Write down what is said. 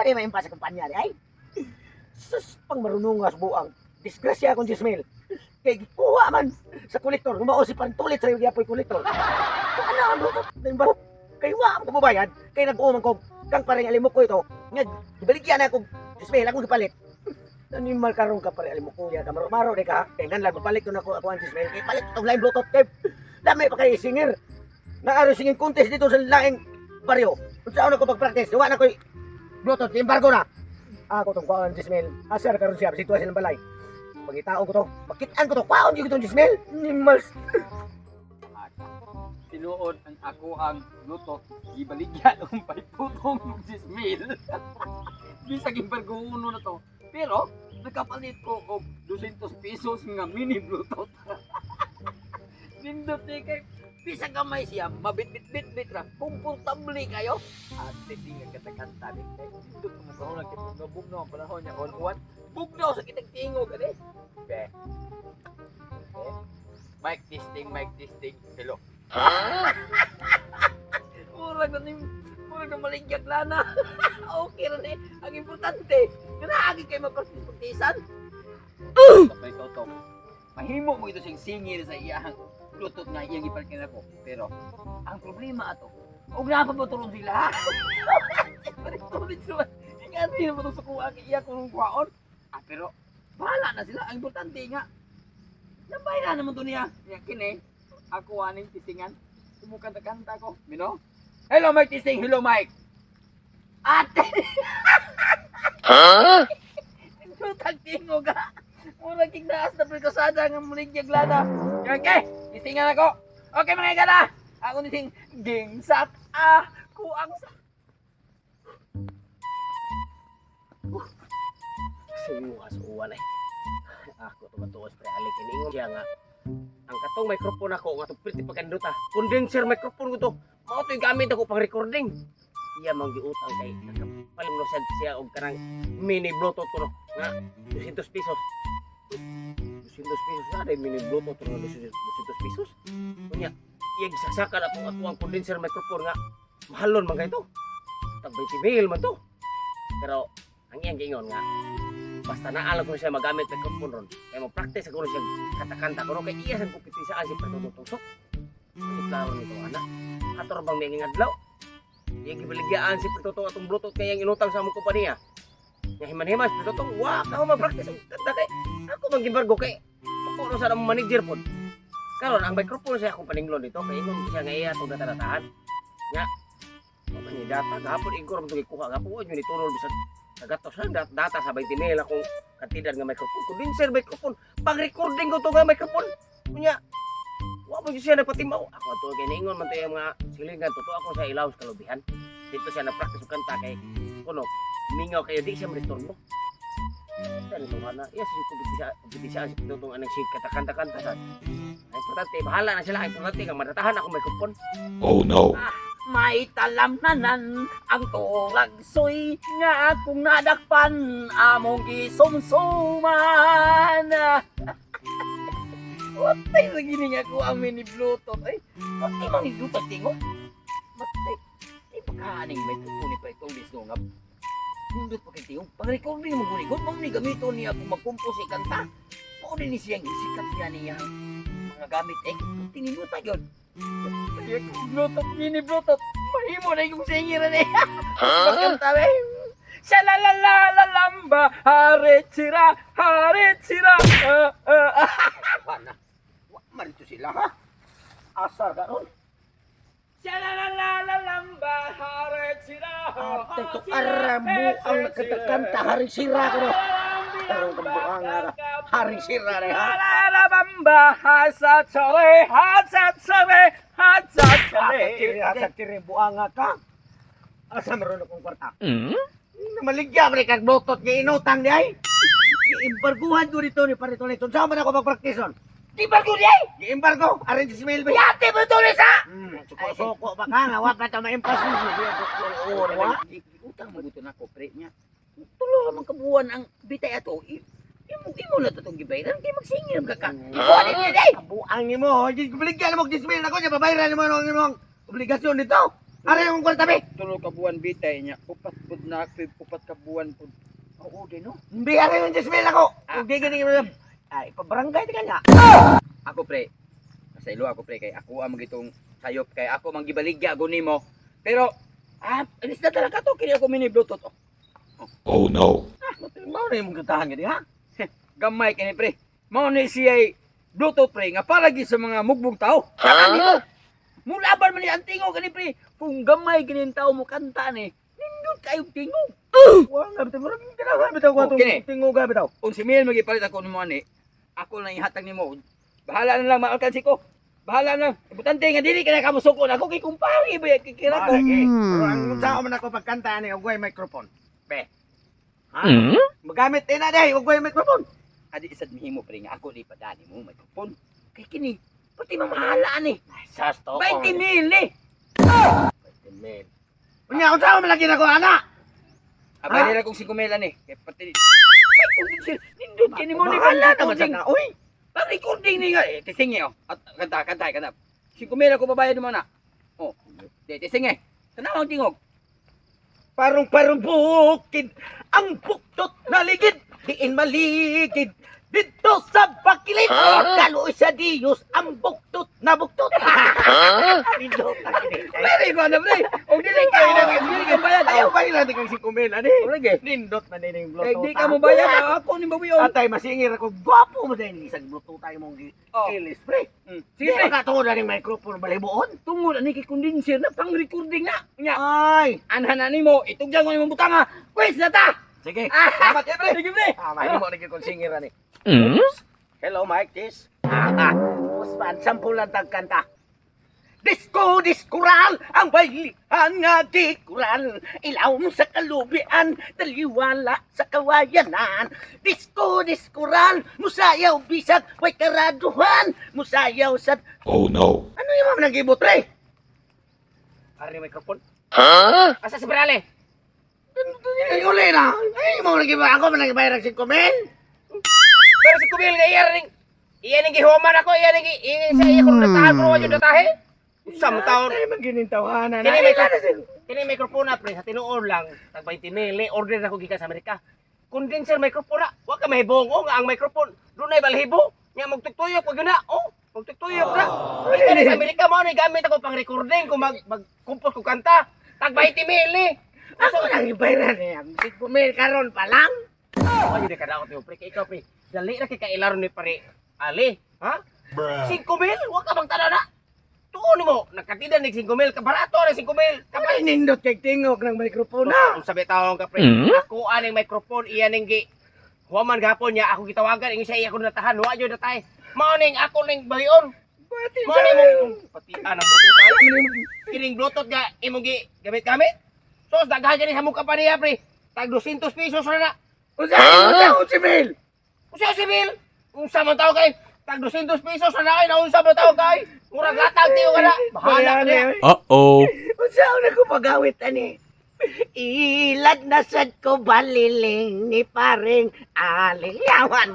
pa di maimpa sa kumpanya di ay. Sus, pang marunong buang. Disgrasya akong 10,000. Kay gikuha man sa kolektor. Gumao si pantulit sa iyo apoy kolektor. Kung ano ang bluetooth ng baro. Kay wa mo kumabayad. Kay nag-uman ko. Kang pareng alimok ko ito. Nga, gibaligyan na akong 10,000 akong gipalit. Animal karon ka pare alimok ko ya ka maro di ka. Kay nganlan mapalit ko na ako ako ang 10,000. Kay palit itong line bluetooth kay dami pa kay singer. Naaro singing contest dito sa laing baryo. Unsa na ko pag-practice? Wa na ko'y bluetooth, embargo na. Ako tong kuhaan 10,000. Asar karon siya sitwasyon ng balay. Pangitaon ko to, makitaan ko to, kuhaan gyud itong 10,000. Animals. Tinuod ang ako ang luto, gibaligyan ang pagputong 10,000. Bisag embargo uno na to. Pero nakapalit ko og 200 pesos nga mini bluetooth. Nindot ni kay bisag gamay siya, mabit-bit-bit-bit ra, komportable kayo. At nga katakanta ni kay nindot mo karon kay bugnaw ang panahon niya on one. Bugnaw sa kitang tingog ani. Be. Be. Mic testing, mic testing. Hello. Murag na ni murag na maligyag lana. Okay ra ni. Ang importante, kanaagi kay magpractice pagtisan. Patay toto. Mahimo mo ito siyang singil sa iyang bluetooth nga iyang ipalit ako. Pero ang problema ato, og naa pa ba turon sila? Turon sila. Ingat din mo sa kuha kay iya kung kuhaon. Ah, pero bahala na sila. Ang importante nga, nabay na naman to niya. Niya kini, ako aning tisingan. Kumukanta-kanta ko. Mino? Hello, Mike Tising. Hello, Mike. Ate! Huh? Tingog ka. Mura king naas na prekasada nga muligyag lana. Okay, tisingan ako. Okay mga igala. Ako nising gingsak ah kuang sa Suyuha sa uwan eh. Ako tumatuos pre alik iningon siya nga ang katong microphone ako nga itong pretty pagkanduta. Condenser microphone ko to. Mao to'y gamit ako pang recording. Iya mang giutang kay nakapalim no sad siya og kanang mini bluetooth ko no nga 200 pesos. 200 pesos na day mini bluetooth nga 200 pesos. Unya iya gisaksakan ako ako ang condenser microphone nga mahalon man kay to. Tag 20 mil man to. Pero ang iyang giingon nga basta naalam ko siya magamit microphone ron kay mo practice ako siya katakanta ko no kay iya sang kumpitisaan si Perto Tusok. Hindi klaro nito ana ato ra bang may adlaw iya gibaligyaan si Perto atong bluetooth kay iyang inutang sa among kompanya nga himan-himan si Perto wa ka mo mag-practice og kanta kay ako man gimbargo kay suko no sa among manager pod. Karon ang microphone siya akong paninglon dito kay ingon siya nga iya atong data-datahan nga wa man ni data gahapon igor mo kuha gahapon wa ni tunol bisag kagatos lang data sa 20 mil akong kantidad nga microphone, condenser microphone, pang recording ko to nga microphone. Unya wa mo gyud siya nagpatimaw ako ato kay niingon man tayo mga silingan. Totoo ako sa ilaw sa kalubihan dito siya na-practice og kanta kay kuno mingaw kayo di siya maristorbo. Tan ito na iya si kumpetensya si tutong anang si katakanta-kanta sa ang importante bahala na sila. Ang importante nga madatahan ako microphone. Oh no. May talamnanan ang turagsoy nga akong nadakpan among gisumsuman. Watay sa gini nga ko ang mini bluetooth. Ay, watay man ni bluetooth tingo. Matay. Ay, pagkaaning may pupuni pa itulis no nga. Nindot pa kay tingog. Pang recording mo guni. Kung ni gamito niya kung magkumpos si kanta. Mao din ni siyang isikat siya niya mga gamit eh. Tininuta yun. Kaya kung bluetooth, mini bluetooth, mahimo na yung singer na eh. Huh? Sa la la la la lamba, haret sira, haret sira. Ah, ah, ah. Wala. Wa man ito sila ha. Asar ka ron. Sa la la la la lamba, haret sira. Ate to arambu ang nakatakanta hari sira ko no. Karong kabuang nga ka. Hari sira na ha. La la la bamba, hasa chare, hasa chare, hasa chare. Asa tiri buang nga ka. Asa meron akong kwarta? Namaligya man kag bluetooth nga inutang di ay. Giimbarguhan ko dito ni Parito Nito. Saan man ako magpraktis ron? Di ba ko di? Giimbargo, arin si Smil ba? Yate mo tulis ha! Suko-suko ba ka nga? Wa pa ta maimpas mo. Oo, wa. Utang mo gusto na ko, pre niya. Tulo ra man kabuan ang bitay ato. Imo imo na to tong gibayran kay magsingil ka ka. Ibuan niya day. Buang nimo, hindi ko baligyan mo 10,000 ako niya babayaran nimo ang imong obligasyon dito. Ari ang kwarta be. Tulo ka buwan bitay niya, upat pud na. Na 4 ka buwan pud. Oo, di no. Hindi ka yung 10,000 ako. Kung di gani ay, pabarangay ka na. Ako pre. Sa ilo ako pre kay ako ang magitong sayop kay ako manggibaligya ako nimo. Pero alis na talaga to kini ako mini Bluetooth. Oh. Oh no. Mao na imong kantahan gani ha? Gamay kini pre. Mao ni siya Bluetooth pre nga para gyud sa mga mugbog tao. Ha? Mulaban man ni ang tingog kani pre. Kung gamay kini ang tao mo kanta ni, nindot kayong tingog. Wa nga bitaw murag kanahan bitaw ko Oh, atong kini. tingog bitaw. Kung si Mel magipalit ako nimo ani, ako lang ihatag nimo. Bahala na lang maalkansi ko. Bahala na lang. Importante nga dili ka na kamusukon ako kay kumpare ba kikira ko. Lagi. Pero ang unsa man ako pagkanta ani og way microphone. Be. Ha? Magamit din na day og way microphone. Adi isad mihimo pre nga ako di padani mo microphone. Kay kini pati mamahala ani. Sas to. 20 mil ni. 20 mil. Unya unsa man lagi nako ana? Abay nila kong 5 mil ani. Kay pati may condenser nindot kini mo ni Bahala naman sa na. Uy, Pag recording ni nga eh tising eh oh. At kanta kanta kanta. 5 mil ako babayad mo na. Oh. Di tising eh. Tanaw ang tingog. Parong-parong bukid, ang buktot na ligid, diin maligid, dito sa bakilid, kaluoy sa Diyos, ang buktot na buktot. Dito, Pwede ba na pre? Og dili ka dili ka bayad. Ayaw ba nila kang si Kumel, ani? Lagi. Nindot man din yung Kay Bluetooth. di ka mo bayad, ako ni bawion. Atay, masingir ako, gwapo mo din isang Bluetooth tayo mong Oh. ilis, pre. Sige Sige, pre. makatungod na rin microphone, balibuon. Tungod ani kay condenser na pang recording na. Nya, Ay! anhan na nimo, itugyan ko nimo butanga. Quiz na ta. Sige, Salamat pre. Sige pre. Mahimo na gyud kong singir ani. Hello, Mike, this. Usman, sampulan tag kanta. Disco, diskural, ang baylihan nga di kural. Ilaw sa kalubian, daliwala sa kawayanan. Disco, diskural, musayaw bisag, way karaduhan. Musayaw sa... Oh no. Ano yung mga nagibot, pre? Pare, microphone. Huh? Asa si Brale? Uli na. Ay, mo nagibot. Ako man nagibayar ang 5 mil. Pero si Kubil nga iya ring iya ning gihuman ako, iya ning iya sa iya kung natahan ko wa datahe. Unsa mo taon? Ay, maginintawanan. Kini may kini microphone na pre sa tinuod lang tag 20 mil eh, order na ko gikan sa Amerika. Condenser microphone na, wa ka mahibong oh, nga ang microphone dunay balhibo. Nya magtugtuyok pag na, oh, magtugtuyok na. Gikan sa Amerika mao ni gamit ako pang recording kung mag mag-compose ko kanta. Tag 20 mil eh. Ako nang ibayaran niya. 5 mil karon pa lang. Ay, di ka daot niyo, pre. Kay ikaw, pre. Dali na kay kailaro ni pare Ali. Ha? 5 mil? Wa ka bang tanaw na? Tuon mo, nakatida ni 5 mil. Kabarato na 5 mil. Kapay nindot kay tingog ng microphone na. Kung sabi tawon ka, pre. Ako aning microphone, iya ning gi. Huwaman gapon niya, ako gitawagan, ingon siya, iya ko natahan, wa jud natay. Mao ning ako ning bayon. Pati Mao ning mong patian ang bluetooth tayo. Kining bluetooth nga imong gi gamit-gamit. Sos daghan gani sa mukha pa niya, pre. Tag 200 pesos ra na. Unsa unsa unsa mil? Unsa si Bill? Unsa man tao kay tag 200 pesos na kay naunsa man tao kay? Murag latag tiyo ka na. Bahala ka na. Uh-oh. Unsa una ko pagawit ani? Ilad na sad ko baliling ni paring aling yawan.